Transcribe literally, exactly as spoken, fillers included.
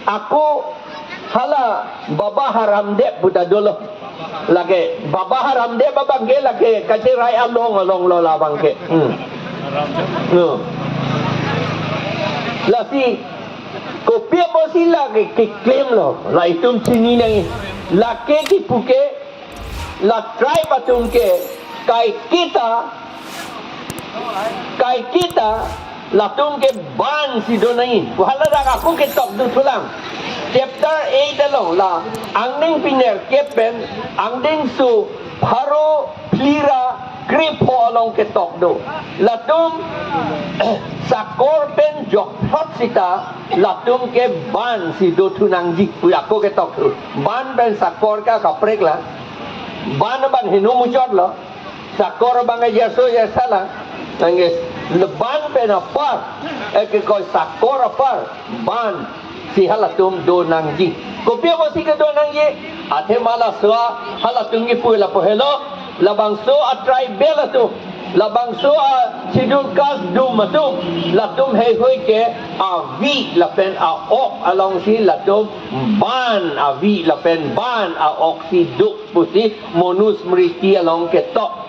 Ako hala Baba Haramdeb pu ta dolo. Lake Baba Haramdeb abangke lake kacherai along along lo labangke. Hmm. No. Lasi kopi apotsi lake keklem lo. La itum chini nangji. Lake kipu ke la tribe atum ke kaiketa, kaiketa latum ke ban si do nangji. Hala dak ako ketok dothulang. Chapter eight along la angdeng pinerkep pen angdengso pharo phli ra krepho along ketok do. Latum sakor pen jokphlot sita latum ke ban si dothu nangji pu ako ketok thu. Ban pen sakor ke kaprek la. Ban abang heno muchot lo. Sakor abang ajaso ajasa la. Nangis leban pen apar. Eke koi sakor apar. Ban si halatum do nangji. Kopi apotsi kedo nangji? Athema laso halatum kipu lapu helo. Labangso a-tribal atum, labangso a-schedule caste dum atum, latum heihui ke avi lapen a-ok alongsi latum ban avi lapen ban a-ok si do pusi Manusmriti along ketok.